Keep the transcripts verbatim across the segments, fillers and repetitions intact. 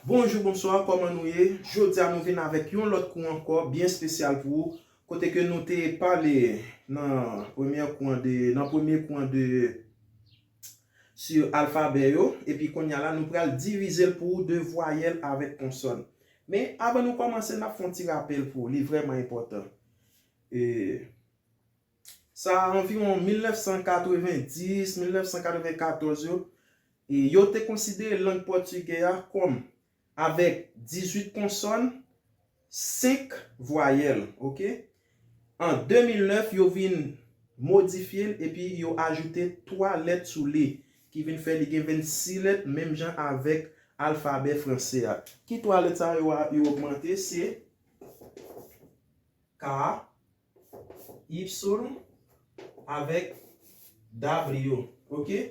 Bonjou, bonswa, kòman nou ye? Jodi a nou vin avèk yon lòt kou ankò, byen espesyal pou ou. Kote ke nou te pale nan premye kou an de, nan premye kou an de sou alfabè yo, epi kounye a la nou pral divize l pou ou de vwayèl avèk konsòn. Men avan nou kòmanse, n ap fè yon ti rapèl pou ou, li vrèman enpòtan. E, sa anviwon mil nèf san katrevenndis, mil nèf san katrevenkatòz yo, e yo te konsidere lang pòtigè a kòm avèk dizuit konsòn, senk vwayèl, oke? An de mil nèf, yo vin modifye l epi yo ajoute twa lèt sou li, ki vin fè li gen vennsis lèt, menm jan avèk alfabè franse a. Ki twa lèt sa yo a, yo ogmante? Se K, Y avèk W, oke?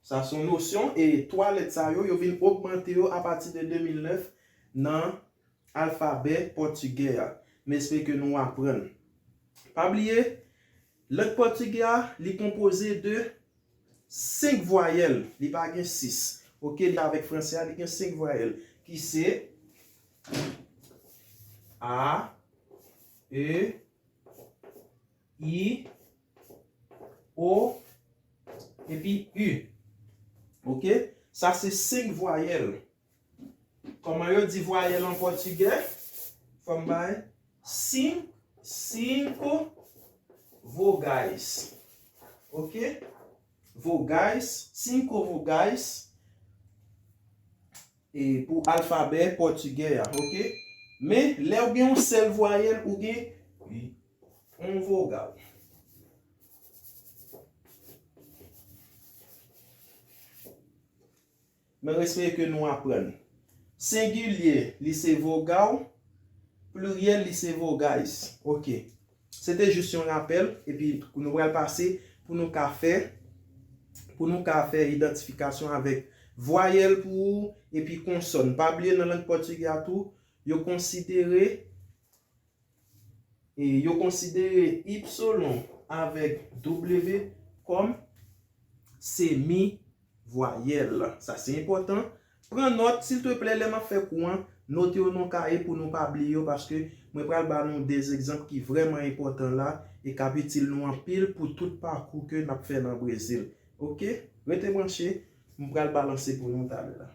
Sa se yon nosyon, e twa lèt sa yo, yo vin ogmante yo apati de de mil nèf nan alfabè pòtigè a. M espere ke nou aprann. Pa bliye, lang pòtigè a, li konpoze de senk vwayèl, li pa gen sis. Oke, li avèk franse a, li gen senk vwayèl, ki se A, E, I, O, epi U. Oke? Sa se senk vwayèl. Kòman yo di vwayèl an pòtigè? Fò m bay cinco vogais. Oke? Vogais, cinco vogais. E pou alfabè pòtigè a, oke? Men, lè w gen yon sèl vwayèl, ou gen yon vogal. Men respeye ke nou aprann. Sengilye, li se vogal, pliryèl, li se vogais. Oke. Se te jis yon rapèl, epi nou pral pase pou nou ka fè, pou nou ka fè idantifikasyon avèk vwayèl pou ou, epi konsòn. Pa bliye nan lang pòtigè a tou, yo konsidere, e yo konsidere ipsilon avèk W kòm semi vwayèl. Sa se enpòtan. Pran nòt, silteplè, lè m ap fè kou an, note yo nan kaye pou nou pa bliye yo, paske mwen pral ba nou de egzanp ki vrèman enpòtan la e k ap itil nou anpil pou tout pakou ke n ap fè nan Brezil. Oke? Rete branche, m pral balanse pou nou talè la.